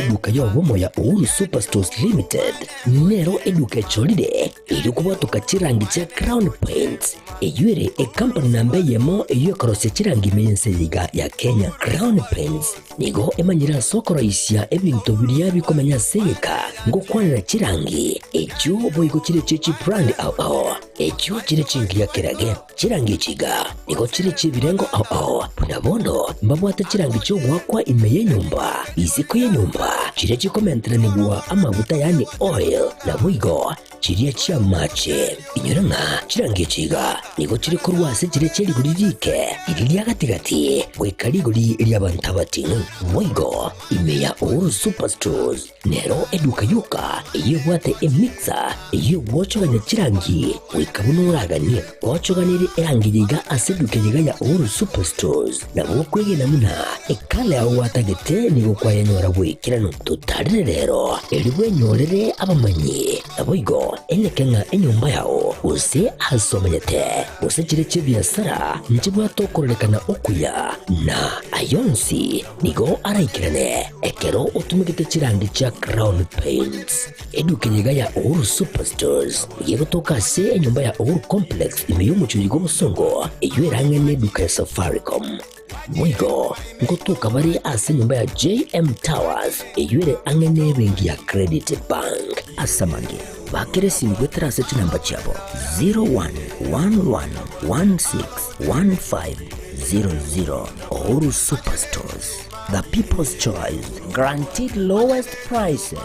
Eduka y'obomo ya Uhuru Superstores Limited nero eduka echorire erio kobwatoka chirangi chia Crown Paints, eyio ere ekampani namba eyemo eyio ekorosia chirangi ime y'ense eye iga ya Kenya. Crown Paints nigo emanyire ase okoroisia ebinto biria bikomenya ase egeka ngokwanera chirangi echio boigo chire chie chibrand ao ao echio chire chingiya kerage. Chirangi echi iga nigo chire chi'ebirengo ao ao, buna bono mbabwate chirangi chi'ogoakwa ime y'enyomba, isiko y'enyomba, chiria chikomenteranigwa amaguta yaani oil, naboigo chiria chi'amache. Inyora ng'a chirangi echi iga nigo chire korwa ase chiria chie rigori riike, riria ria gati-gati, goika rigori ri'abanto abating'u. Boigo ime ya Uhuru Superstores Nero eduka yoka eyio ebwate emixer eyio egwochogania chirangi goika buna oraganie. Gwochoganirie erangi eye iga ase eduka eye iga ya Uhuru Superstores, nabo okwegena buna ekala yao gwatagete nigo kwayenyora boikeranu. Totarire rero erio bwenyorere abamanyi, naboigo enyeke ng'a enyomba yao gose ase omenyete gose chire chi'ebiasara nchibwate okororekana okuya na ayonsi Nigo araikerane ekero otumegete chirangi chia Crown Paints. Eduka eye iga ya Uhuru Superstores nigo egotoka ase enyomba ya Uhuru Complex ime y'omochie oyo bw'obosongo eyio ere ang'e n'eduka ya Safaricom. Boigo ngotoka bare ase enyomba ya JM Towers eyio ere ang'e n'ebenki ya Credit Bank. Ase amange, bakera esimi goetera ase chinamba chiabo 0111161500. Uhuru Superstores, the people's choice, guaranteed lowest prices.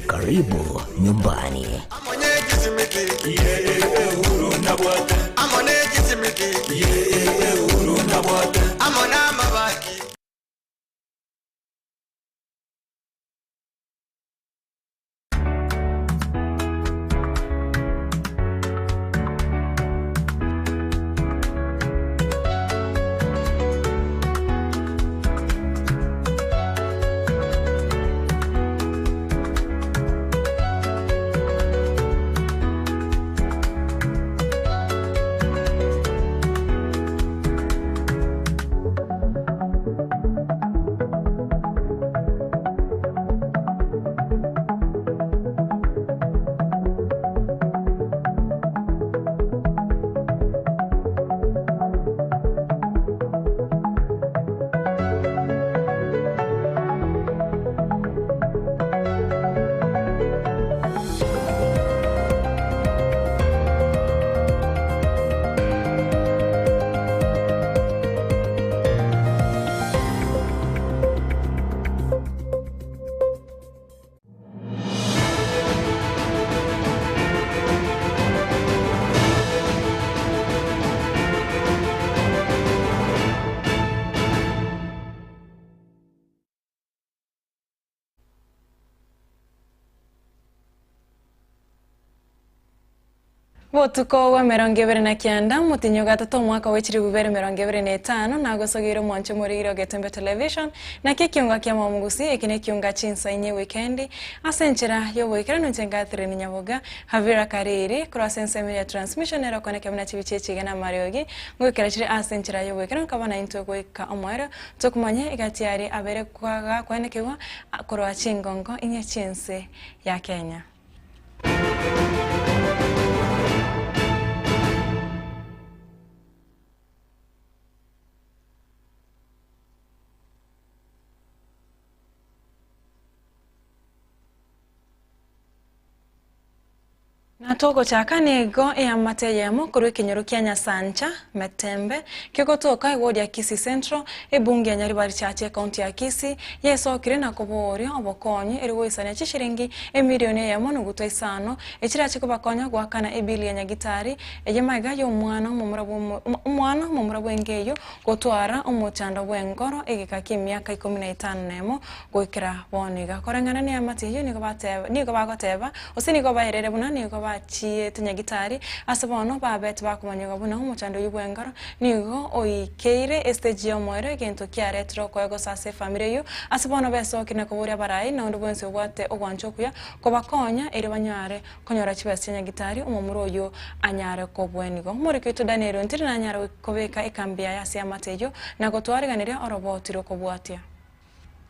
Karibu nyumbani. Botuko bw'emerongo ebere na kianda, omotienyi o gatato omwaka bwe chilifu ibere emerongo ebere na etano, nagosogeire omwancho omoriri o Getembe Television, nakio ekiunga kia Mwamugusi, eki nekiunga chinsa inye ewikendi, ase enchera y'oboikeranu inche Catherine Nyaboga, Havira Kariri, korwa ase ensemo ya transmission nere okoneke buna chibicha echi iga na amariogi, ngoikera chire ase enchera y'oboikeranu kaba naintwe goika omoerio, tokomanya egati aria abere gakwenekigwa korwa chingongo inye chi'ense ya Kenya. Na togochaka nigo eamate eyemo korwa ekenyoro kia Nyasancha, Metembe, kegotoka ewodi ya Kisii Central, ebunge ya Nyaribari Church ecounty ya Kisii, yesokire na koboria obokonyi eri goisania chishiringi emilioni eyemo nogutwa isano echirache kobakonya goakana ebili ya Nyagitari eye magega y'omwana omomura bw'omo omwana omomura bw'enka eyio gotwara omochando bw'enkoro egeka ki'emiaka ikomi na etano nemo Goikera bono iga, koreng'ana neamate eyio nigo bateba, nigo bagoteba, gose nigo baerere buna nigo bachiete nyagitari, ase bono babete bakomanyigwa buna omochando oyio bw'enkoro nigo oikeire estage y'omoerio, egento kiaretire okoegosa ase efamiri eyio, ase bono besokire na koboria abarai na onde bwensi obwate ogwancha okuya kobakonya erio banyare konyora chibesa chia nyagitari omomura oyio anyare kobwenigwa. Omoriki oito Daniel Ontiri nanyare kobeka ekambi yaye ase eamate eyio na gotwariganeria oroboti rw'okobwatia.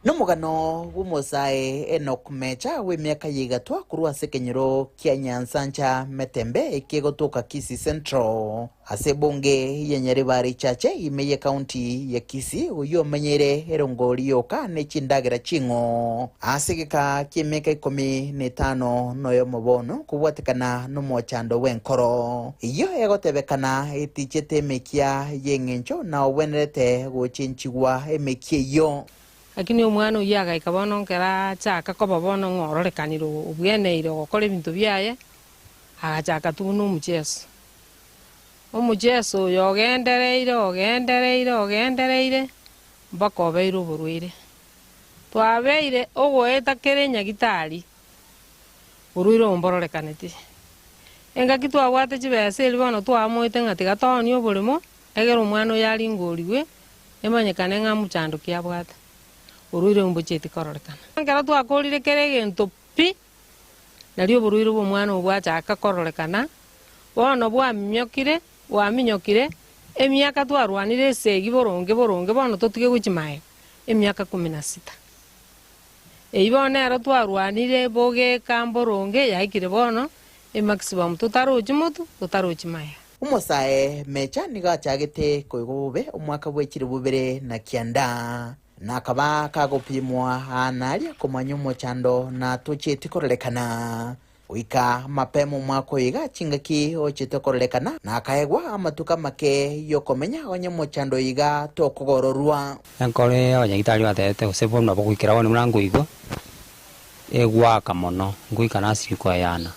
Nomogano bw'omosae Enock Mecha bw'emiaka ya igatwa korwa ase ekenyoro kia Nyansancha Metembe ekegotoka Kisii Central ase ebunge ya Nyaribari Chache ime y'ecounty ya Kisii oyio omenyeire erongori yoka ne chindagera ching'o ase egeka ki'emiaka ikomi na etano noyomo bono kobwatekana nomochando bw'enkoro eyio egotebekana etichete emekia y'eng'encho na obwenerete gochenchigwa emekia eyio. Lakini omwana oyio agaika bono ekero achaka koba bono ng'a ororekanire obweneire ogokora ebinto biaye, agachaka tu buna omocheso. Omocheso oyo ogendereire ogendereire ogendereire, mpaka obeire oborwaire. Twabeire ogoeta kera enyagitari, borwaire obo mbororekaneti. Engaki twabwate chibesa eria bono twamoete ng'a tiga toonie oboremo, egere omwana oyo aringorigwe, Emanyekane ng'a mochando ki abwate, orwaire mbocheti kororekana. Ekero twakorire kera egento pi, nario oborwaire bw'omwana obo bwachaka kororekana, bono bwaminyokire, bwaminyokire, emiaka twarwanire esegi boronge boronge bono totige gochia magega, emiaka kumi na sita. Eyio bono nero twarwanire bogeka mboronge yaikire bono emaximum totarochi motwe, totarochi magega. Omosae Mecha nigo achagete koigwa bobe omwaka bwe chilifu bibere na kianda, na akaba kagopimwa aa na aria komanya omochando na tochieti kororekana. Goika mapema omwaka oyo iga chingaki ochete kororekana, na akaegwa amatuko amake y'okomenya onye omochando oyo iga tokogororwa. Enkoro eye abanyagitari batebete gose bono nabo goikera bono buna nkoigwa, egwaka mono, ngoika nasiria koeyana.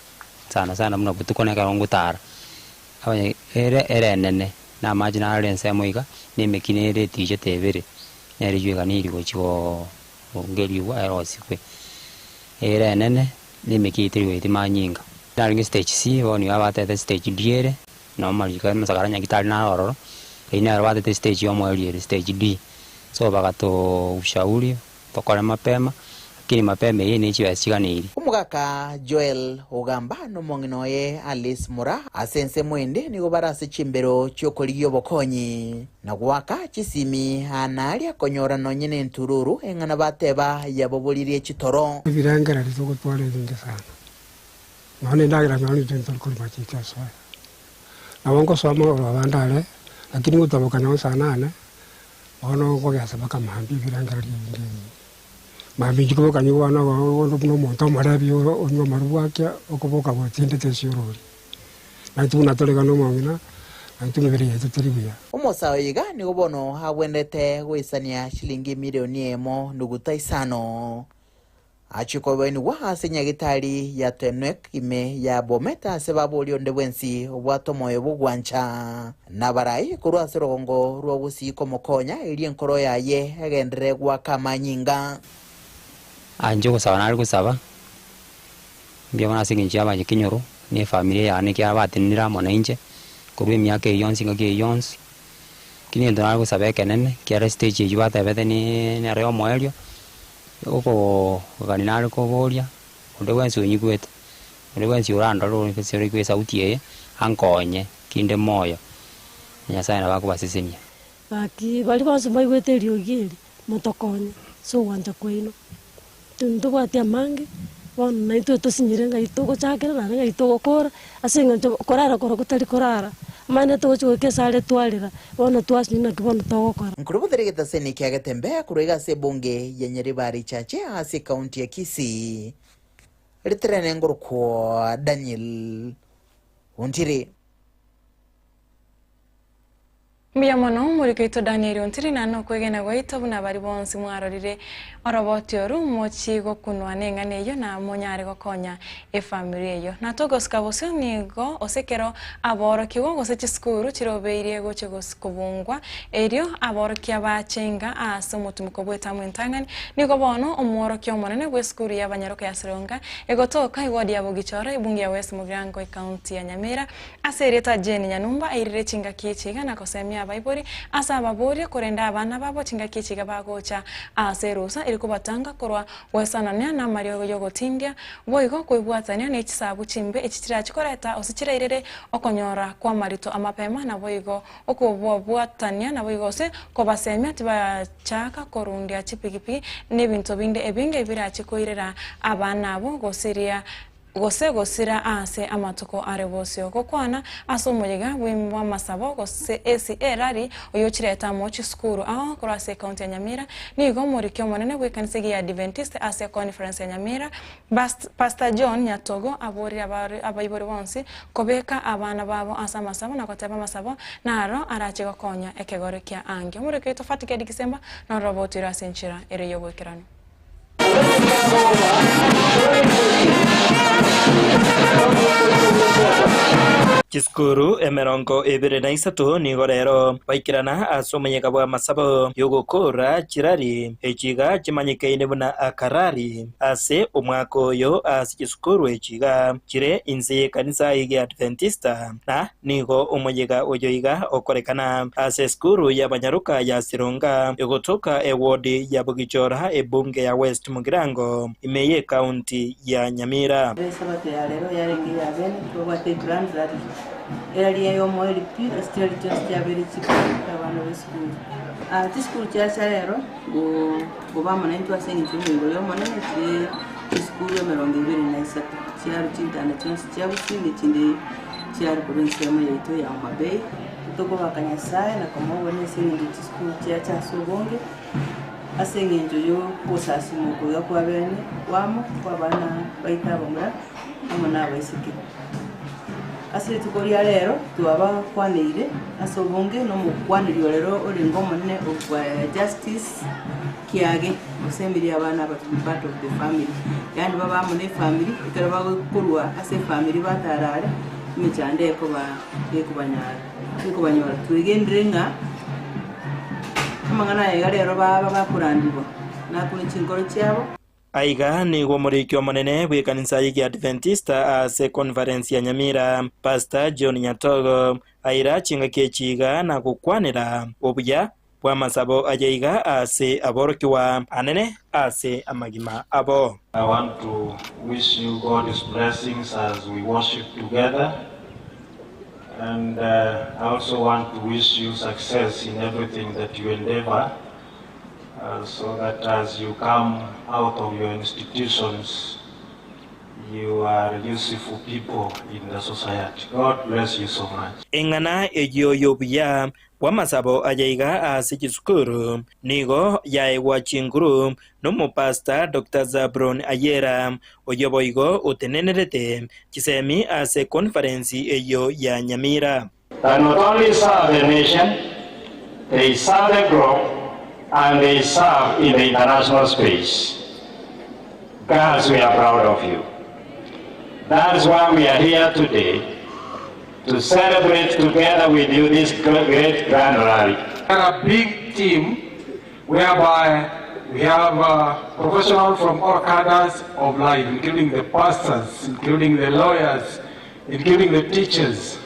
Sana sana buna botuko na ekero ngotara, abanye ere ere enene, na amache naro ensemo iga, na emeki nere etichete ebere, nere eywo eganeirie gochia goo gongerigwa erosigwe. Ere enene, na emeki eye teri goetia manyinga. Narenge stage C, bono iga batebete stage D ere, nabo amariko amasakara nyagitari naro ororo, eywo nero batebete stage ya omoerio ere stage D. So bagatoo ushauri. Tokore mapema, lakini mapema eye ne chibesa chiganeiri. Omogaka Joel Ogamba na omong'ina oye Alice Mura ase ensemo ende nigo bare ase chimbero chi'okorigia obokonyi, na goaka chisimi aa na aria konyora nonye nentururu eng'ana bateba yaboboririe chitoro. Ebirengererio togotwara ebinge sana, nonya na endagera nonya intwe ntori korima chicha soya. Nabo ngosoma igoro abande are, lakini ngotaboka nonye saa nane, Bono nkogesa mpaka mambia ebirengererio ebinge ebinge. Mambia inche koboka nyigwa bono onde buna omonto omorebi oro onywa amarwa bwakia, okoboka gotindete esiorori. Na intwe buna tore iga na omong'ina, na intwe emebere yaito teri buya. Omosae oyo iga nigo bono agwenerete goisania shilingi emilioni eyemo nuguta isano. Achie koboinigwa ase Nyagitari ya Tenwek ime ya Bomet ase baboria onde bwensi obwate omoyo bw'ogwancha nabarai korwa ase rogongo rwa Gusii komokonya erio enkoro yaye egenderere goaka amanyinga. Inche ogosaba nare gosaba, mbuya mono ase eng'encho ya abanyakenyoro, na efamiri yane ekiagera batenenire amo nainche, korwa emiaka eyio yonsi engaki eyio yonsi. Lakini egento nare gosaba ekenene, ekiagera estage eyio batebete niiii nero ya omoerio. Okogania nare koboria, onde bwensi onyigwete, onde bwensi orandore ore oigwe esauti eye, ankonye kinde moyo, na Nyasaye nabo akobasesenia. Gaki baria bonsi mbaigwete eriogi eri, motokonye ase ogwancha kwaino. Intwe ntobwati amange, bono naintwe tosinyire ng'ai togochakera naende ng'ai togokora, ase eng'encho korara korokwo tari korara, omanyete togochia goika esare twarera, bono twasinywa naki bono togokora. Nkorobotera egetaseni kia Getembe korwa iga ase ebunge ya Nyaribari Chache ase ekaunti ya Kisii, riterene ngorokwa Daniel Ontiri. Mbuya mono omoriki oito Danieli ontiri na nokwegena gwaito buna baria bonsi mwarorire oroboti oru mochie gokunwa neng'ana eyio na monyare gokonya efamiri eyio. Na togosika bosio nigo ose ekero aborokigwa gose chisukuru chirobeirie gochia kobungwa erio aborokia bache inga aase omotumiko bw'etamu entang'ani nigo bono omworokia omonene bw'esukuru y'abanyaroka ya Sironga egotoka eward ya Bogichora ebunge ya West Mugirango ecounty ya Nyamira Ase erieta Jane Nyanumba airire chingaki echi iga na gosemia. abaibori ase ababoria korenda abana babo chingaki echi iga bagocha ase erusa eri kobatanga korwa goesanania namariogo yogotindia boigo koibwatania ne chisabu chimbe echi chirachi koreta gose chirairere okonyora kwamarito amapema naboigo okobabwatania naboigo gose kobasemia tibachaka korundia chipigipigi na ebinto binde ebinge birachi koirera abana abwo gosiria gose gosira aase amatuko are bosio. Gokwana ase omoyega bw'amasabo gose ACA Rally oyochirete amo chisukuru ao korwa ase ecounty ya Nyamira, nigo omoriki omonene bw'ekanisa eye ya Adventist ase econference ya Nyamira, Pastor John Nyatogo aborire abaibori bonsi kobeka abana babo ase amasabo na goteba amasabo naro arache gokonya ekegori kia ange. Omoriki oito Fatigedi Gisemba nororo obotoire ase enchera ere y'oboikeranu. Chisukuru 23 nigo rero baikerana ase omoyega bw'amasabo y'ogokoora chirari echi iga chimanyekaine buna Akarari ase omwaka oyo ase chisukuru echi iga chire inse y'ekanisa y'Egeadventista na Nigo omoyega oyo iga okorekana ase esukuru y'abanyaroka ya Sironga egotoka ewodi ya Bogichora ebunge ya West Mugirango ime y'ekaunti ya Nyamira. Esabato ya rero yarenge eya bene, twabwate egrand rally. Erari eyomo eri pi ase chirari chionsi chiabeire chikare abana b'esukuru. Ah, chisukuru chiacha rero go goba amo naintwe ase eng'encho y'omoigo oyo omonene chire chisukuru 23 chiaro chintanda chionsi chia Gusii na echinde Chiare korwa ensemo yaito ya Homa Bay, tokobaka Nyasae na komobonia ase engencho chisukuru chiacha ase obonge, ase engencho y'ogosasima okoiga kwa bene kwamo kw'abana baito abamura amo na abaiseke. Ase rituko ria rero twabakwaneire ase obonge na omokwaneri orero orenge omonene of Justice Kiage, osemirie abana aba to be part of the family, yaani babe amo na efamiri, ekero bagokorwa ase efamiri batara are, emechando ekoba gekobanyara gekobanyora. Twegenire ng'a amang'ana aya iga rero baba bakorandigwa, nakune chinkoro chiabo. Aiga nigo omoriki omonene bw'ekanisa y'Egeadventista ase Conference ya Nyamira, Pastor John Nyatogo, aira chingaki echi iga na gokwanera obuya bw'amasabo aye iga ase aborokigwa anene ase amagima abo. I want to wish you God's blessings as we worship together and I also want to wish you success in everything that you endeavor so that as you come out of your institutions You are useful people in the society. God bless you so much. Eng'ana eyio y'obuya bw'amasabo aya iga ase chisukuru nigo yaegwa chinguru n'omopastor Doctor Zablon Ayera, oyio boigo otenenerete chisemi ase conference eyio ya Nyamira. That not only serve the nation, they serve the globe and they serve in the international space. Girls, we are proud of you. That is why we are here today to celebrate together with you this great grand rally. We are a big team whereby we have uh, professionals from all cadres of life, including the pastors, including the lawyers, including the teachers.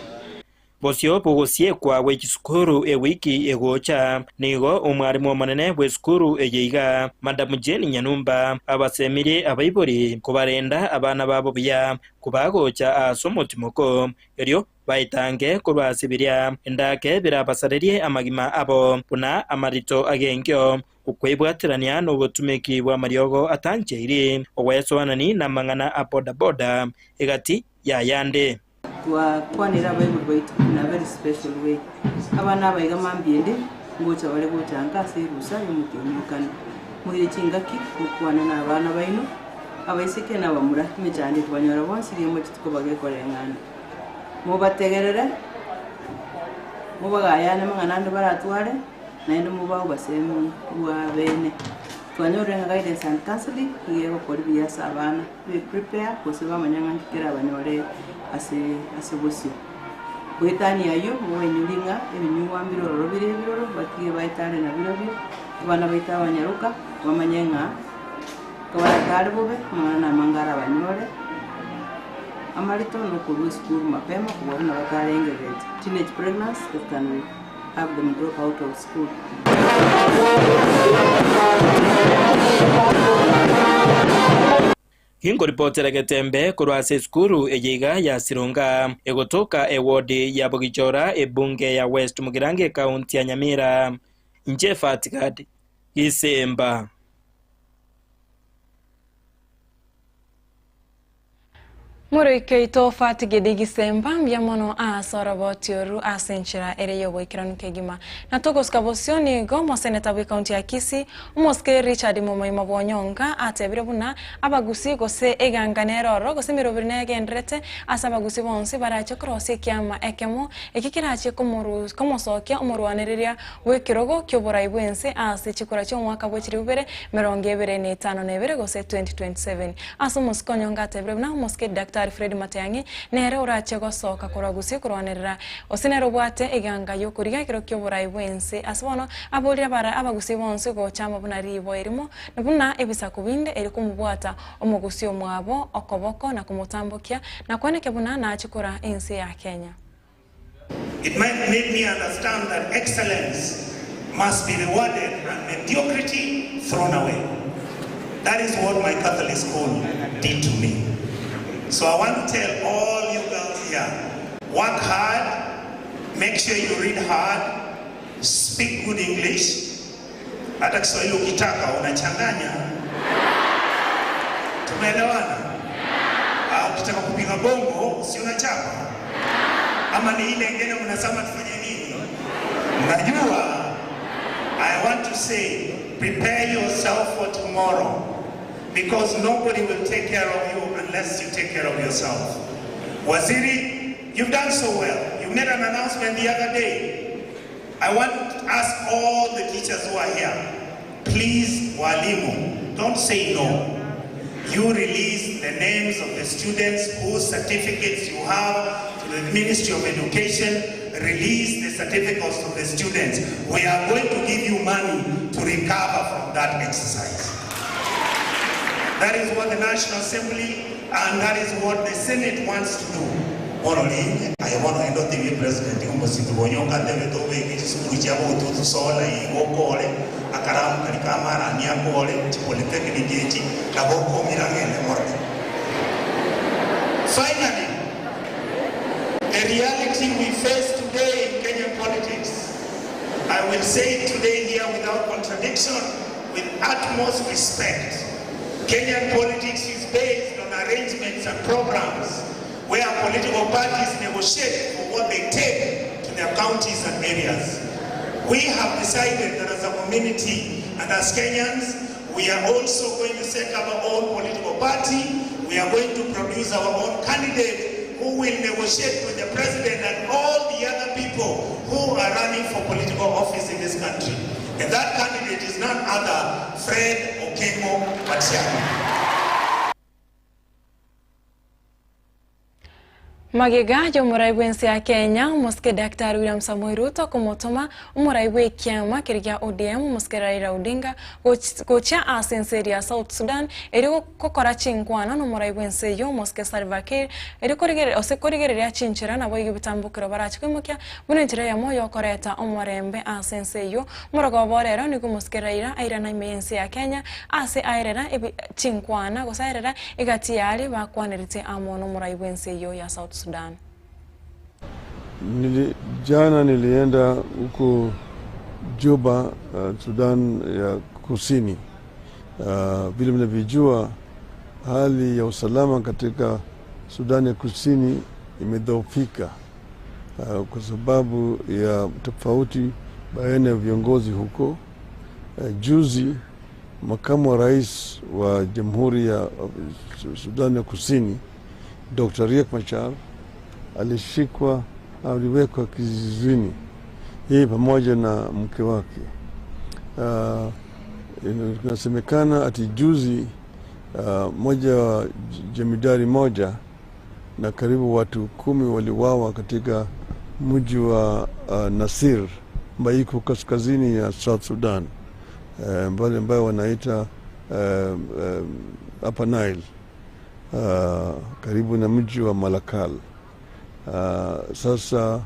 Bosio bw'ogosiekwa gwe chisukuru ewiki egocha, nigo omwarimu omonene bw'esukuru eye iga, Madam Jane Nyanumba, abasemirie abaibori kobarenda abana babo buya kobagocha ase omotimoko, erio baetange korwa ase biria endake birabasarerie amagima abo buna amarito ag'enkio, okwebwaterania nobotumeki bw'amariogo atancheiri, ogwesoanani namang'ana a bodaboda egati y'ayande. Twakwanire abaibori baito in a very special way. Abana aba iga mambia ende ngocha bare gocha nka ase erusa y'omotienyi o kane. Moire chingaki mokwane na abana baino, abaiseke na abamura, emechando ekobanyora bonsi riria mocheti koba gekoreng'ana. Mobategerere, mobagayane amang'ana ande baratware, naende mobae obosemi bwa bene. Twanyorire ng'a guidance and counselling nigo egokora buya ase abana. Be prepare gose bamanya ng'a nki kerabanyore ase ase bosio. Goetania ayio, mobainyori ng'a ebinyugwa mbire ororo bire ebiroro, batige baetare nabirobio, abana baito abanyaroka bamanye ng'a kabaratare bobe, amang'ana namange arabanyore, amarito na okorua esukuru mapema kobua buna batarengerereti. Teenage pregnancy that can. have them drop out of school. Ginkoripotera Getembe korwa ase esukuru eye iga ya Sironga, egotoka eward ya Bogichora, ebunge ya West Mugirango ekaunti ya Nyamira. Inche Fatgad Gisemba. Moroike oito Fatigedi Gisemba, mbuya mono ase oroboti oru ase enchera ere y'oboikeranu kegima. Na togosuka bosio nigo omoseneta bw'ecounty ya Kisii, omosike Richard Momoima Bwonyonga atebire buna abagusii gose eganga nere ororo gose emeroberi negendererete ase abagusii bonsi barache korosia ekiama ekemo eki kerachie komosokia omorwanereria bw'ekerogo ki'oborai bw'ense ase chikura chi'omwaka bwe chilifu bibere merongo ebere na etano na ebere gose 2027. Ase omosike onyonga atebire buna omosike Daktari Fred Matiang'i nere orache gosoka korwa gusii korwanerera gose nere obwate eganga y'okorigia ekerogo ki'oborai bw'ense ase bono aborire abare abagusii bonsi gocha amo buna riibo erimo na buna ebisaku binde erio komobwata omogusii omwabo okoboko na komotambokia na kweneke buna nache koraa ense ya Kenya. It might made me understand that excellence must be rewarded and mediocrity thrown away. That is what my Catholic school did to me. So I want to tell all you girls here, work hard, make sure you read hard, speak good English. Hata Kiswahili ukitaka unachanganya. Tumeelewana? Ah, ukitaka kupiga bongo si unachapa? Ama ni ile ingine mnasema tufanye nini? Mnajua, I want to say prepare yourself for tomorrow because nobody will take care of you unless you take care of yourself. Waziri, you've done so well. You made an announcement the other day. I want to ask all the teachers who are here, please, walimu, don't say no. You release the names of the students whose certificates you have to the Ministry of Education. Release the certificates of the students. We are going to give you money to recover from that exercise. That is what the National Assembly and that is what the Senate wants to do. Bono ringe aye bono ende otebie president omosito bonyoka atebete obeke chisukuru chiabo otutu sola igo okore akaramu kari ka amarani akore chipolytechnic echi nabo okomira ng'ende morore. Finally, the reality we face today in Kenyan politics, I will say it today here without contradiction, with utmost respect. Kenyan politics is based on arrangements and programs where political parties negotiate for what they take to their counties and areas. We have decided that as a community and as Kenyans, we are also going to set up our own political party. We are going to produce our own candidate who will negotiate with the president and all the other people who are running for political office in this country. And that candidate is none other, Fred Okengo Matiang'i. Magega y'omorai bw'ense ya Kenya, omosike Daktari William Samoei Ruto komotoma omorai bw'ekiama keria gia ODM omosike Raila Odinga gochia ase ense eria ya South Sudan erio gokora chinkwana n'omorai bw'ense eyio omosike Salva Kiir erio ose korigereria chinchera naboigo ebitambokero barache koimokia buna enchera eyemo yokoreta omorembe ase ense eyio. Omorogoba orero nigo omosike Raila airana ime y'ense ya Kenya ase aerera chinkwana gose aerera egati yaria bakwanerete amo n'omorai bw'ense eyio ya South Sudan. Nili, jana nilienda huko Juba, Sudan ya Kusini. Vile mnavyojua hali ya usalama katika Sudan ya Kusini imedhoofika kwa sababu ya tofauti baina ya viongozi huko. Juzi makamu wa rais wa Jamhuri ya Sudan ya Kusini Dr. Riek Machar alishikwa, aliwekwa kizuizini, yeye pamoja na mke wake. Inasemekana ati juzi moja wa jemidari moja na karibu watu 10 waliuawa katika mji wa Nasir ambayo iko kaskazini ya South Sudan, ambayo wanaita Upper Nile, karibu na mji wa Malakal. Sasa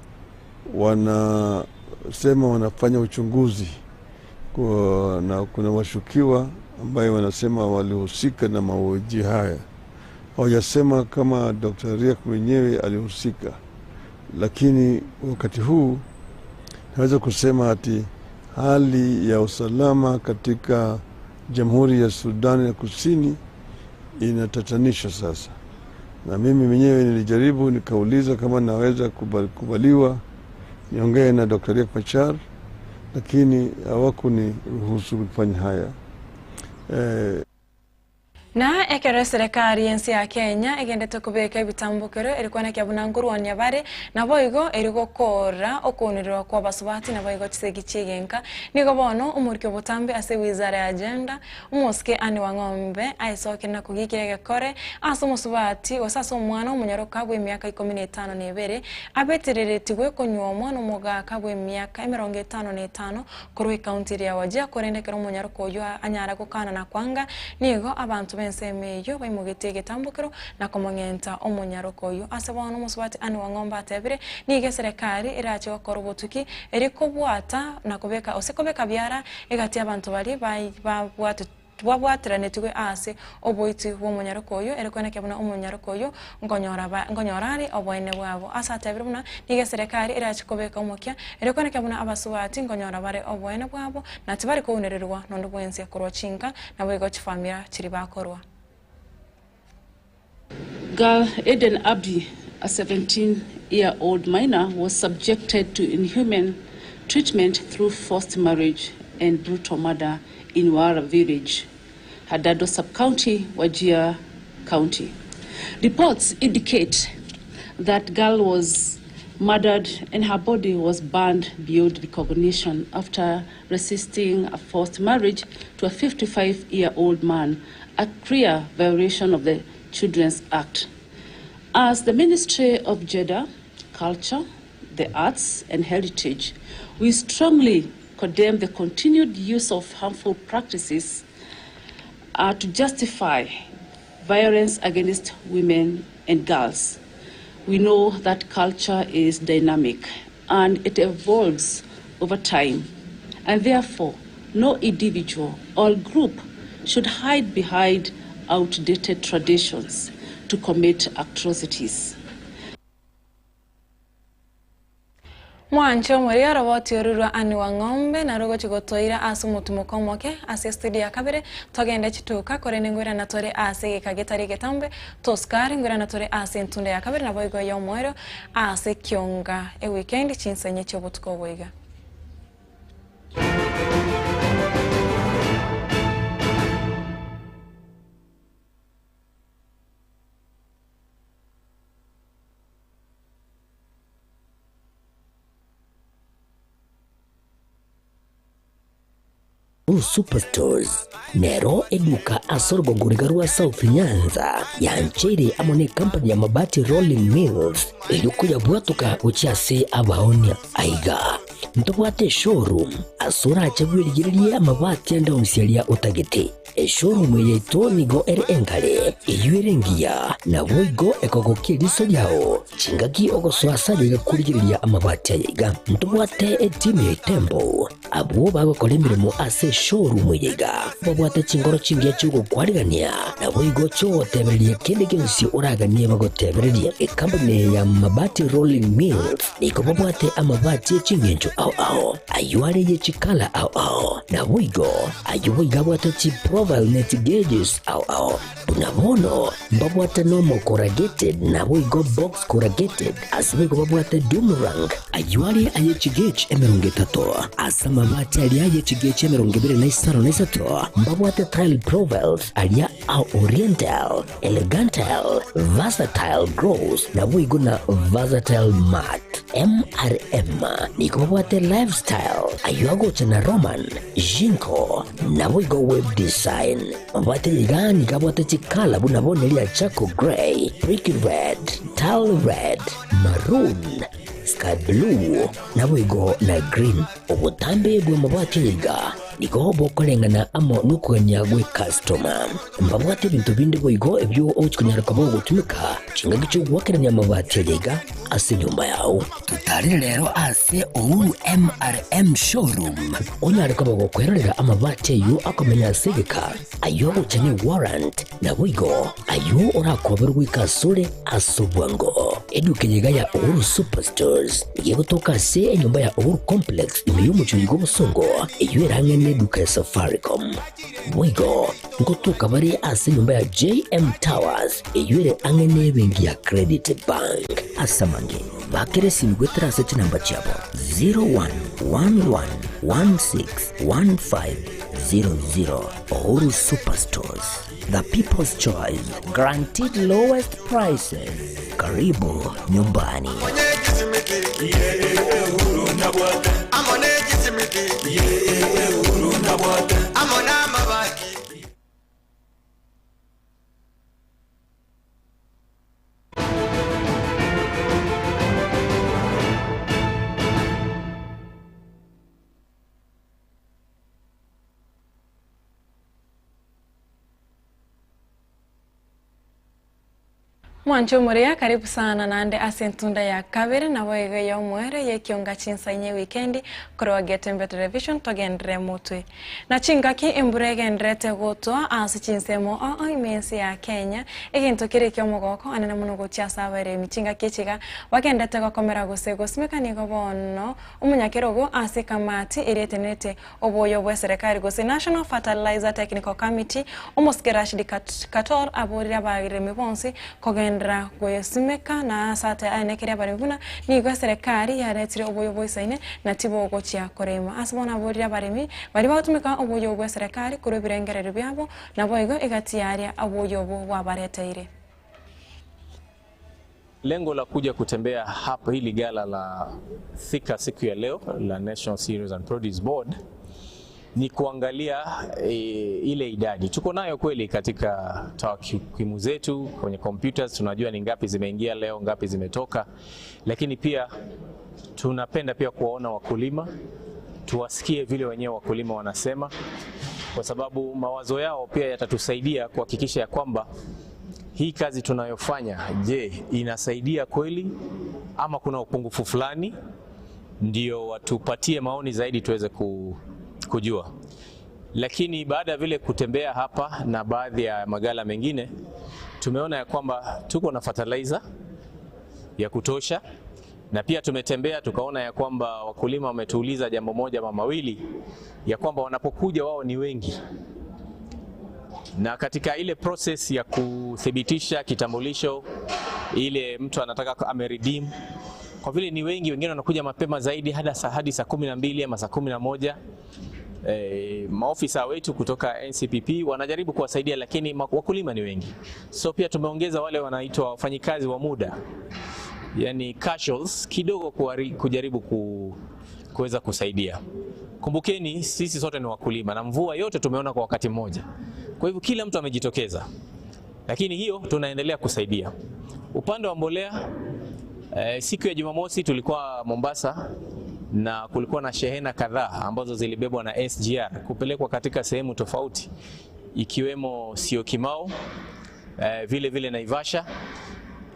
wana Wanasema wanafanya uchunguzi kwa, na kuna washukiwa ambaye wanasema walihusika na mauaji haya. Hawajasema kama Dr. Riek mwenyewe alihusika, lakini wakati huu naweza kusema ati hali ya usalama katika Jamhuri ya Sudan ya Kusini inatatanisha sasa, na mimi mwenyewe nilijaribu nikauliza kama naweza kubaliwa niongee na Dr. Riek Machar, lakini hawakuniruhusu kufanya haya. Na ekero serikali yensi ya Kenya egendete kobeka ebitambukero erikwana buna nkorwania bare naboigo erigokora okonererwa kwa basubati naboigo chisegi chigenka nigo bono omoriki obotambe ase wizara ya gender omosike Anne Wang'ombe aesokire na kogikira egekore ase omosubati gose ase omwana omonyaroka bwa emiaka 15 na 2 abetereretigwe konywa omwana omogaka bwa emiaka 55 korwa ekaunti ere ya Wajir korende ekero omonyaroka oywo anyara gokana na kwanga nigo abantu b'ensemo eyo baimogetie egetambukero na komong'enta omonyaroka oyo ase bono omosubati Anne Wang'ombe atebire nigo eserekari erache gokora obotuki erikobwata na kobeka ose kobeka biara egati abantu bari babwate bwabwateranetigwe ase oboiti bwa omonyaroka oyo erikweneke buna omonyaroka oyo nkonyora are oboene bwabo ase atebire buna nigo eserekari erache kobeka omokia erikweneke buna abasubati nkonyora bare oboene bwabo na tibari kounererwa nondo bwensi korwa chinka nabo igo chifamira chiri bakorwa. Girl Eden Abdi, a 17-year-old minor, was subjected to inhuman treatment through forced marriage and brutal murder in Wara village, Hadado sub-county, Wajir County. Reports indicate that girl was murdered and her body was burned beyond recognition after resisting a forced marriage to a 55-year-old man, a clear violation of the Children's Act. As the Ministry of Gender, Culture, the Arts and Heritage, we strongly condemn the continued use of harmful practices to justify violence against women and girls. We know that culture is dynamic and it evolves over time, and therefore no individual or group should hide behind outdated traditions to commit atrocities. Mwanche omori oroboti orurwa Anne Wang'ombe narogochi gotoira ase omotumoko omoke ase studio ya kabere togende chituka korende ngwirana tore ase egeka getari egetambe toskari ngwirana tore ase entunda ya kabere nabo igo ya omoero ase kionga eweekend chinsenye chiobotuko oboiga. Superstores nero eduka ase orogongoriga rwa South Nyanza yancheire amo na ekampani ya Mabati Rolling Mills eriokoya bwatoka gochia ase abaonia aiga ntobwate eshowroom ase orache bwerigererie amabati ande onsi aria otagete. Eshowroom yaito nigo ere engare eywo ere engiya nabo igo ekogokia eriso riao chingaki ogosoa ase aria igakorigereria amabati aya iga ntobwate etimu ya Itembo abwo bagokora emirimo ase eshowroom eye iga babwate chingoro chingiya chiogokwarigania nabo igo chiogotebereria kende gionsi oraganie bagotebereria. Ekampani ya Mabati Rolling Mills nigo babwate amabati eching'encho ao ao aywo are ye chikala ao ao nabo igo aywo boiga abwate chiprofile ne chigeges ao ao buna bono mbabwate nomo corrugated nabo igo box corrugated ase boigo babwate doomerang aywo are aye chigauge 30 ase amabati aria aye chigauge 25 na 3 mbabwate tile profiles aria a oriental, elegantal, versatile gross nabo igo na versatile mat MRM nigo babwate lifestyle ayo agocha na Roman Jinko nabo igo web design babwate iga nigo abwate chikala buna bono ria charcoal grey, brick red, tile red, maroon. ka blue, naboigo na green. Obotambe bw'amabati aya iga nigo bokoreng'ana amo nokogania gw'ecustoma. Mbabwate ebinto binde boigo ebio ogochia konyara koba ogotumeka chingaki chi'ogoakerania amabati aya iga ase enyomba yao. Totarere rero ase Uhuru MRM Showroom onyare koba gokwerorera amabati ayio akomenya ase egeka, ayio agocha ne warrant, naboigo ayio orakoberwe goika asore ase obwango. Eduka eye iga ya Uhuru Superstores nigo egotoka ase enyomba ya Uhuru Complex ime y'omochie oyo bw'obosongo, eyio erang'e neduka ya Safaricom. Boigo ngotoka bare ase enyomba ya JM Towers eyio ere ang'e nebenki ya Credit Bank. Ase amange, bakera esimi goetera ase chinamba chiabo 0111161500. Uhuru Superstores, the people's choice, guaranteed lowest prices. Karibu nyumbani. Mwanche omoria, karibu sana naende ase entunda ya kabere naboigo ey'omoerio y'ekionga chinsa inye ewikendi korwa Getembe Television togenderere motwe. Na chingaki embura egendererete gotwa ase chinsemo oo ime ense ya Kenya, egento kere eki'omogoko anene mono gochia ase abaremi chingaki echi iga bagendererete gokomera gose gosimeka nigo bono omonyakerogo ase ekamati eria etenerete Oboyo bw'eserekari gose National Fertilizer Technical Committee, omosike Rashid Kator aborire abaremi bonsi kogenderera goyesimeka na ase aenekerie abaremi buna nigo eserekari yaretire oboyo boisaine na tibogochia korema. Ase bono aborire abaremi baria bagotumeka oboyo bw'eserekari korwa ebirengererio biabo naboigo egati yaria oboyo obwo bwabareteire. Lengo la kuja kutembea hapa hili gala la Thika siku ya leo la National Cereals and Produce Board ni kuangalia e, ile idadi tuko nayo kweli katika takwimu zetu kwenye computers, tunajua ni ngapi zimeingia leo, ngapi zimetoka, lakini pia tunapenda pia kuwaona wakulima, tuwasikie vile wenyewe wakulima wanasema, kwa sababu mawazo yao pia yatatusaidia kuhakikisha ya kwamba hii kazi tunayofanya, je, inasaidia kweli ama kuna upungufu fulani? Ndio watupatie maoni zaidi tuweze kujua. Lakini baada ya vile kutembea hapa na baadhi ya magala mengine, tumeona ya kwamba tuko na fertilizer ya kutosha, na pia tumetembea tukaona ya kwamba wakulima wametuuliza jambo moja ama mawili, ya kwamba wanapokuja wao ni wengi na katika ile process ya kuthibitisha kitambulisho ile mtu anataka ameredeem, kwa vile ni wengi, wengine wanakuja mapema zaidi hadi saa 12 ama saa 11. E, maofisa wetu kutoka NCPP wanajaribu kuwasaidia, lakini wakulima ni wengi, so pia tumeongeza wale wanaitwa wafanyikazi wa muda, yani casuals kidogo, kujaribu kuweza kusaidia. Kumbukeni sisi sote ni wakulima na mvua yote tumeona kwa wakati mmoja. Kwa hivyo kila mtu amejitokeza, lakini hiyo tunaendelea kusaidia. Upande wa mbolea siku ya Jumamosi tulikuwa Mombasa na kulikuwa na shehena kadhaa ambazo zilibebwa na SGR kupelekwa katika sehemu tofauti ikiwemo Syokimau, vile vile Naivasha,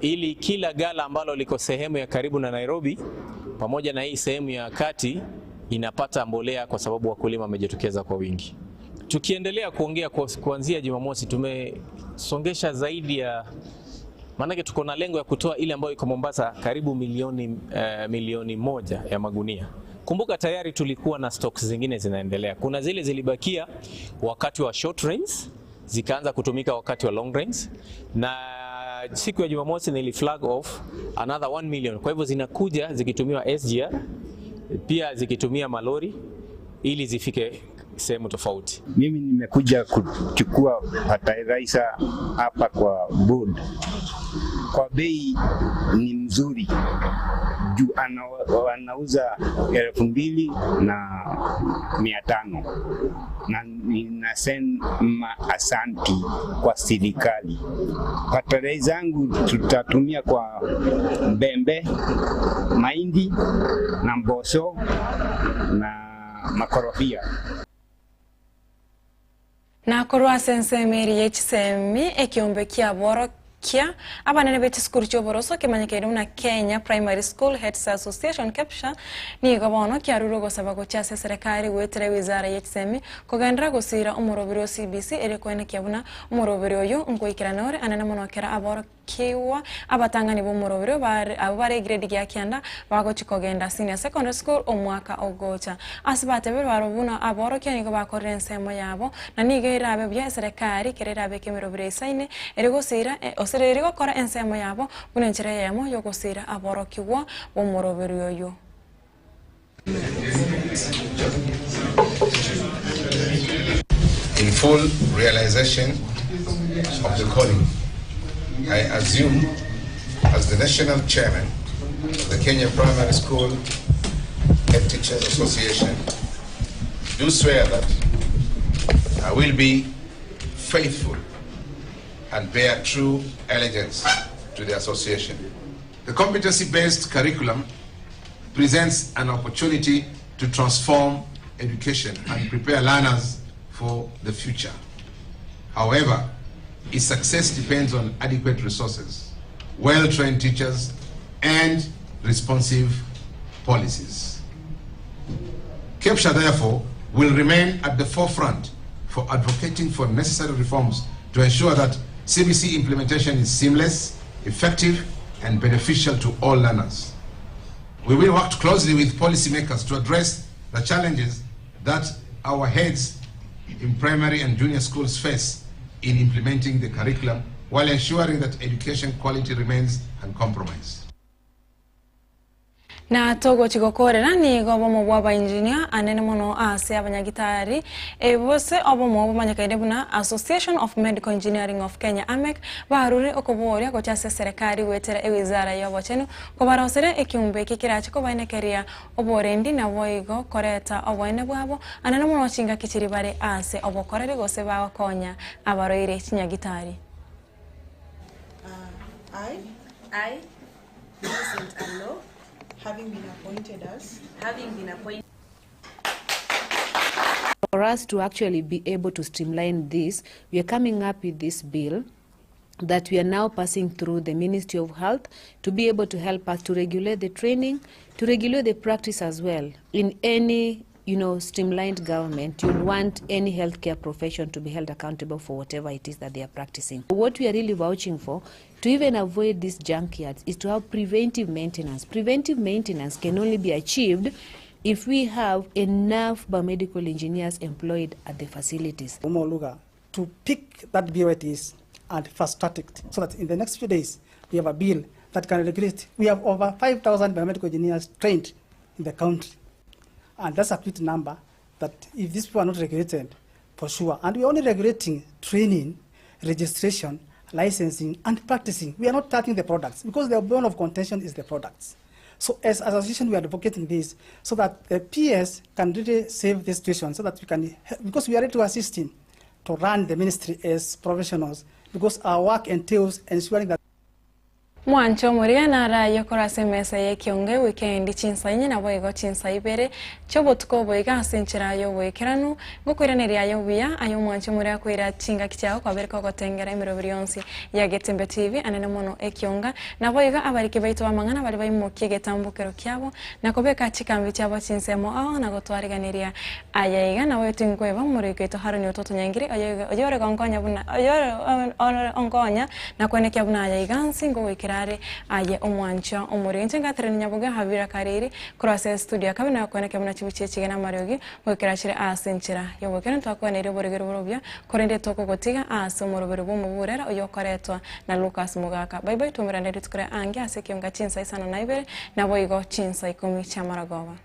ili kila gala ambalo liko sehemu ya karibu na Nairobi pamoja na hii sehemu ya kati inapata mbolea kwa sababu wakulima wamejitokeza kwa wingi. Tukiendelea kuongea kuanzia Jumamosi tumesongesha zaidi ya, maanake tuko na lengo ya kutoa ile ambayo iko Mombasa karibu milioni 1 ya magunia. Kumbuka tayari tulikuwa na stocks zingine zinaendelea. Kuna zile zilibakia wakati wa short rains zikaanza kutumika wakati wa long rains, na siku ya Jumamosi nili flag off another 1 million. Kwa hivyo zinakuja zikitumiwa SGR pia zikitumia malori ili zifike sehemu tofauti. Mimi nimekuja kuchukua fertilizer hapa kwa board. Kwa bei ni mzuri juu anauza 2500 na ninasema asanti kwa serikali. Fertilizer zangu tutatumia kwa mbembe, mahindi na mboso na makorofia. Nakorwa ase ensemo eria ye chisemi, ekiombe kiaborokia abanene be chisukuru chi'oboroso kemanyekaine buna Kenya Primary School Heads Association, KEPSHA, nigo bono kiarure ogosaba gochia ase eserekari goetera ewizara ye chisemi kogenderera gosira omoroberi o CBC erio koenekia buna omoroberi oyio nkoikerana ore anene mono kera aborokigwa abatang'ani b'omoroberi bare abwo bare egrade gia kianda bagochia kogenda senior secondary school omwaka ogocha. Ase batebire barobwo buna aborokia nigo bakorire ensemo yabo na nigo erabe buya eserekari kera erabeke emeroberi eisaine ere gosira gose ere gokora ensemo yabo buna enchera eyemo y'ogosira aborokigwa b'omoroberi oyio. In full realization of the calling, I assume as the national chairman of the Kenya Primary School Head Teachers Association, do swear that I will be faithful and bear true allegiance to the association. The competency-based curriculum presents an opportunity to transform education and prepare learners for the future. However, its success depends on adequate resources, well-trained teachers, and responsive policies. KEPSHA, therefore, will remain at the forefront for advocating for necessary reforms to ensure that CBC implementation is seamless, effective, and beneficial to all learners. We will work closely with policymakers to address the challenges that our heads in primary and junior schools face in implementing the curriculum while ensuring that education quality remains uncompromised. Na togochi gokorera nigo obomo bwa abainjinia anene mono ase abanyagitari gose obomo bomanyekaine buna Association of Medical Engineering of Kenya AMEK barure okoboria gocha ase eserekari goetera ewizara ya obochenu kobarosera ekiombe eke kerache kobaenekeria oborendi naboigo koreta oboene bwabo anene mono chingaki chiria bare ase obokoreri gose bagokonya abarwaire chinyagitari. I, I, Millicent Allo, having been appointed as having been appointed For us to actually be able to streamline this, we are coming up with this bill that we are now passing through the Ministry of Health to be able to help us to regulate the training, to regulate the practice as well. In any streamlined government, you'd want any healthcare profession to be held accountable for whatever it is that they are practicing. What we are really vouching for, to even avoid these junkyards, is to have preventive maintenance. Preventive maintenance can only be achieved if we have enough biomedical engineers employed at the facilities. Omo to pick that bill it is and fast track it so that in the next few days we have a bill that can regulate. We have over 5,000 biomedical engineers trained in the country. And that's a big number that if these people are not regulated, for sure. And we're only regulating training, registration, licensing, and practicing. We are not touching the products because the bone of contention is the products. So as association, we are advocating this so that the PS can really save this situation so that we can, because we are ready to assist him to run the ministry as professionals, because our work entails ensuring that Mwanche omoria naraye korwa ase emesa y'ekiongo ewikendi chinsa inye naboigo chinsa ibere chi'obotuko oboiga ase enchera y'oboikeranu ngokoiraneria aye obuya aye omwanche omoria akoira chingaki chiago kwabereka ogotengera emeroberi yonsi ya Getembe TV anene mono ekionga naboigo abariki baito b'amang'ana baria baimokia egetambokero kiabo na kobeka chikambi chiabo chinsemo ao na gotwariganeria Aye iga nabo tinkweba omoriki oito Haroni ototonyangire, oyore gonkonya buna oyore onkonya na kwenekia buna aye iga nsi ngogoikera are aye omwanchwa omoriki. Inche ngaterania nyaboge Habira Kariri korwa ase estudio ya kabere na kwenekia buna chibichi echige na amariogi goikera chire ase enchera y'oboikera ntwakweneire oborigeri bore obuya korende tokogotiga ase omoroberi bw'omoburera oyokoretwa na Lucas Mogaka. Bye bye twaumerane rituko ria ange ase ekionga chinsa isano na ibere naboigo chinsa ikomi chi'amaragoba.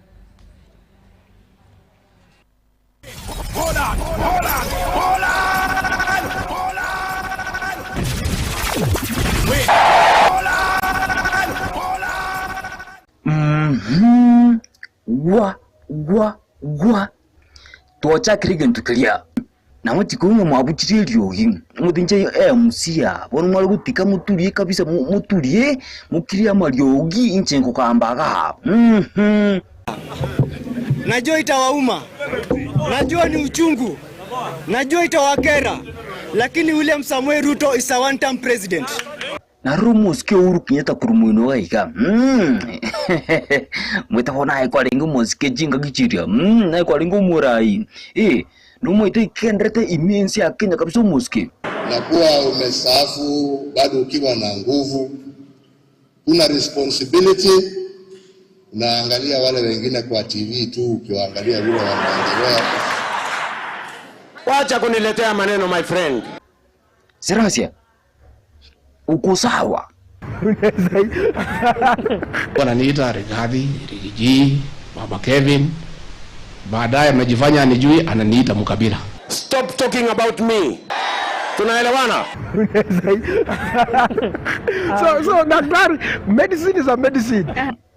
Holland, Holland, Holland, Holland. Win. Gwa gwa twachakire egento keria namochie ng'a mwabuchire eriogi, motinche MC aa, bono mware gotika moturie kabisa moturie mokirie amariogi inche nkogamba igaa mh. Najua itawauma, najua ni uchungu, najua itawakera, lakini William Samoei Ruto is a one term president. Naroro omosike Uhuru Kenyatta korwa moino iga iga mm omanyete bono aye kwarenge omosike chingaki chiria mm naye kwarenge omorai eh, nomaete oikeenderete ime ense ya Kenya kabisa omosike. Na kuwa umestaafu bado ukiwa na nguvu, kuna responsibility. Unaangalia wale wengine kwa TV tu, ukiwaangalia vile wanaendelea. Wacha kuniletea maneno my friend. Serasia, uko sawa? Wananiita Rigathi, Rigiji, Baba Kevin. Baadaye amejifanya anijui, ananiita mkabila. Stop talking about me. Tunaelewana? So daktari, medicine is a medicine.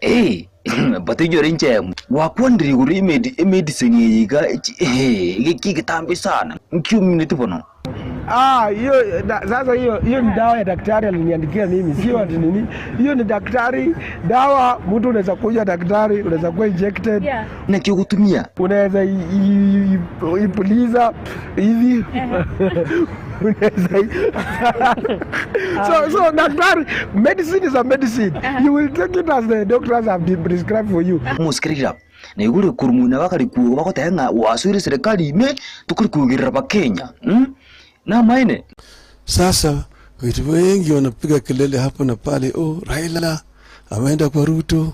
Eh, but inyore inche gwakwanire igoro emedi emedicine eye iga eh, egeki egetambe sana, nki omineti bono? Ah, hiyo sasa hiyo hiyo ni dawa ya daktari aliniandikia mimi, sio ati nini. Hiyo ni daktari dawa, mtu unaweza kunywa daktari, unaweza kuwa injected. Yeah. Naki ogotumia? Unaweza ipuliza hivi. Unaweza so daktari, medicine is a medicine. You will take it as the doctors have been prescribed for you. Omosikerera, na igure korwa moino bakare kuoga bagoteba ng'a gwasoire serikali ime tokori koigerera Abakenya mm? Namaene. Sasa watu wengi wanapiga kelele hapo na pale, oh, Raila ameenda kwa Ruto,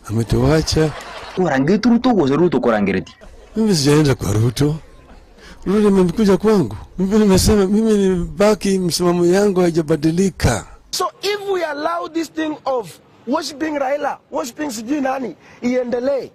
ametuacha. Orangereti Ruto gose Ruto okorangereti? Mimi sijaenda kwa Ruto. Ruto amekuja kwangu. Mimi nimesema mimi nimebaki, msimamo yangu haijabadilika. So if we allow this thing of worshiping Raila, worshiping sijui nani iendelee,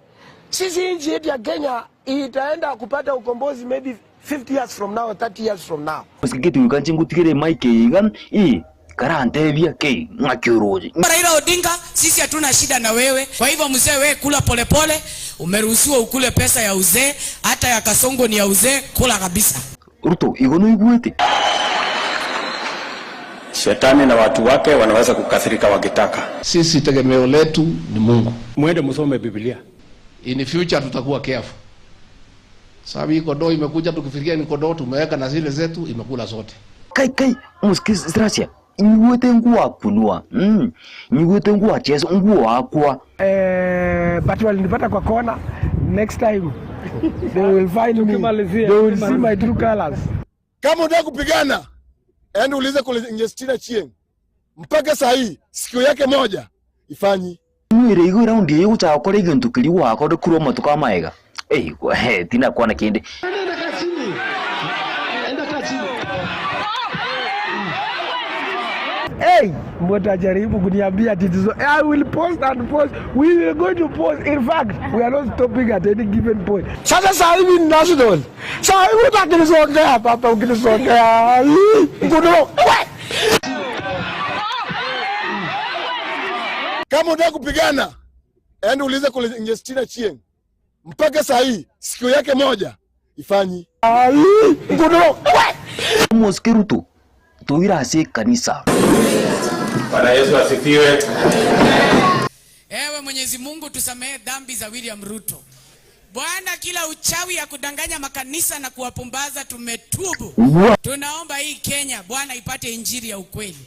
sisi nchi yetu ya Kenya itaenda kupata ukombozi maybe 50 years from now or 30 years from now. Gose getuika inche ngotigere emic eye iga, ii, karantebia ki, ng'aki oroche. Raila Odinga, sisi hatuna shida na wewe. Kwa hivyo mzee, wewe kula polepole, umeruhusiwa ukule pesa ya uzee, hata ya Kasongo ni ya uzee, kula kabisa. Ruto, igo noigwete? Shetani na watu wake wanaweza kukasirika wakitaka. Sisi tegemeo letu ni Mungu. Mwende msome Biblia. In future tutakuwa careful. Sababu hii kondoo imekuja, tukifikiria ni kondoo tumeweka na zile zetu imekula zote. Kai kai, omosike Serasia, nyigwete ngwakunwa, mm, nyigwete ngwachesa ngwakwa. But walinipata kwa kona. Next time they will find me. They will see my true colors. Kama unataka kupigana, enda uulize kule Justina Chieng. Mpaka saa hii sikio yake moja ifanyi. Mwire igo round eye gochaka gokora egento keria gwakore korwa amatuko amaega. Ei, he, tinakwana kende. Enda kaa chini. Enda kaa chini. Hey, mtajaribu kuniambia ati tizo. I will post and post. We will go to post. In fact, we are not stopping at any given point. Sasa saa hivi ni national. Saa hivi utakinisongea papa, ukinisongea. Nguno. We! Kama unataka kupigana, enda uulize kule Justina Chieng. Mpaka saa hii sikio yake moja ifanyi. Nguno. We! Omosike Ruto, toire ase ekanisa. Bwana Yesu asifiwe. Ewe Mwenyezi Mungu, tusamehe dhambi za William Ruto. Bwana, kila uchawi ya kudanganya makanisa na kuwapumbaza tumetubu. Tunaomba hii Kenya Bwana ipate injili ya ukweli.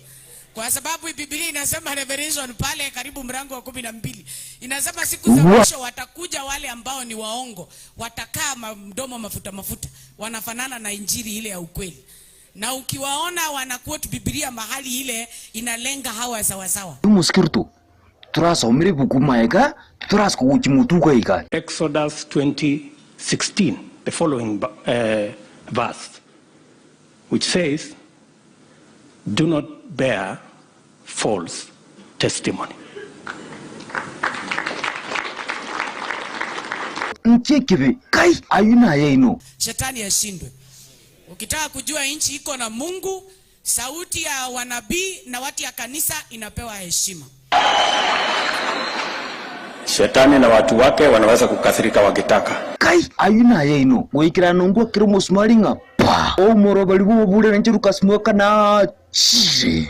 Kwa sababu Biblia inasema Revelation pale karibu mlango wa 12 inasema siku za mwisho watakuja wale ambao ni waongo, watakaa mdomo mafuta mafuta, wanafanana na injili ile ya ukweli. Na ukiwaona wanaquote Biblia mahali ile inalenga hawa sawa sawa. Omosike Ruto, torasomere ebuku maega, torase kogochia motuko iga. Exodus 20:16, the following verse, which says, do not bear false testimony. Nchi ekebe, kai, ayio naye ino. Shetani ashindwe. Ukitaka kujua nchi iko na Mungu, sauti ya wanabii na watu ya kanisa inapewa heshima. Shetani na watu wake wanaweza kukasirika wakitaka. Kai ayio naye inwe, goikera nongwakere omosumari ng'a pa! Omoroberi bw'obobuure na inche Lucas Mwoka nachire.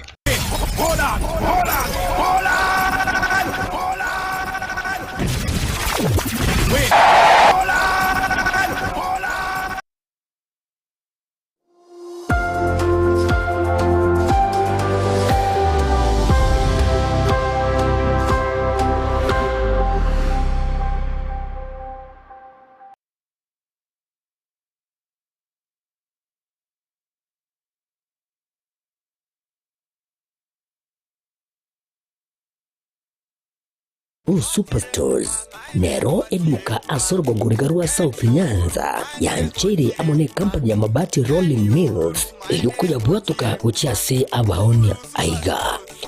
Blue Superstores nero eduka ase orogongo riga rwa South Nyanza yancheire amo ne company ya Mabati Rolling Mills erio koyabwatoka gochia ase abaonia. Aiga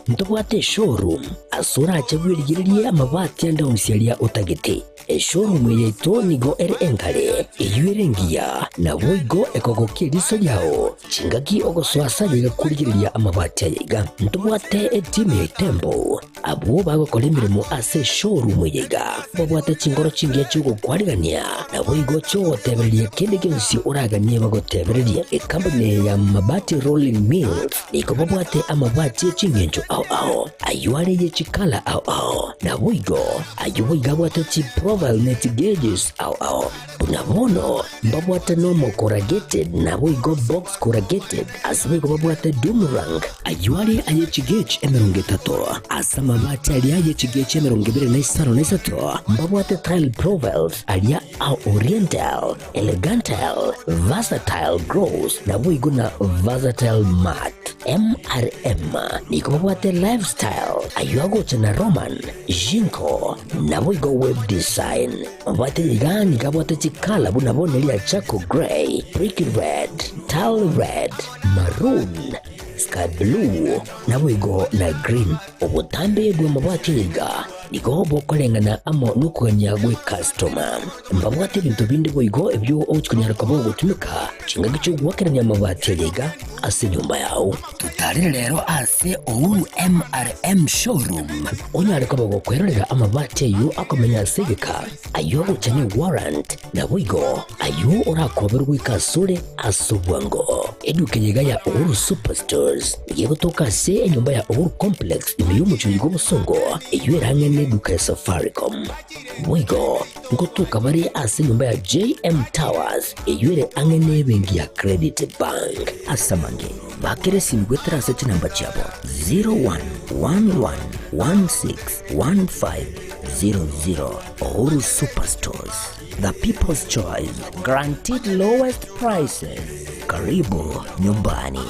ntobwate eshowroom ase orache bwerigererie amabati ande onsi aria otagete. Eshowroom eye yaito nigo ere enkare, eyio ere engiya, naboigo ekogokia eriso riao chingaki ogosoa ase ayaiga korigereria amabati ayaiga. Ntobwate etimu ya Itembo Abwo bagokora emeremo ase eshowroom eye iga babwate chingoro chingiya chi'ogokwarigania, naboigo chi'ogotebereria kende gionsi oraganie bagotebererie. Ekampuni eye ya Mabati Rolling Mills nigo babwate amabati e ching'encho ao ao, ayio are ye chikala ao ao, naboigo ayio boigo abwate chiprofile ne chigeges ao ao. Buna bono mbabwate normal corrugated naboigo box corrugated, ase boigo babwate doom rank, ayio are aye chigauge 30, ase amabati aria aye chigauge 25 mbabwate tile profiles aria a oriental, elegantal, versatile gloss naboigo na versatile matte. MRM nigo babwate lifestyle, ayio agocha na Roman, Jinko, naboigo web design. Mabwate iga nigo abwate chikala buna bono eria charcoal grey, brick red, tile red, maroon, sky blue, naboigo na green. Obotambe bw'amabati iga nigo bokoreng'ana amo nokogania gw'ekastoma. Mbabwate ebinto binde boigo ebio ogochi konyara koba ogotumeka chingaki chi'ogoakerania amabati aya iga ase enyomba yao. Totarere rero ase Uhuru MRM Showroom onyare koba gokwerorera amabati ayio akomenya ase egeka, ayio agocha ne warrant, naboigo ayio orakoberwe goika asore ase obwango. Eduka eye iga ya Uhuru Superstores nigo egotoka ase enyomba ya Uhuru Complex ime y'omochie oyo bw'obosongo eyio ere ang'e neduka ya Safaricom. Boigo ngotoka bare ase enyomba ya JM Towers eyio ere ang'e nebenki ya Credit Bank. Ase amange, bakera esimi goetera ase chinamba chiabo 0111161500. Uhuru Superstores, the people's choice, guaranteed lowest prices. Karibu nyumbani.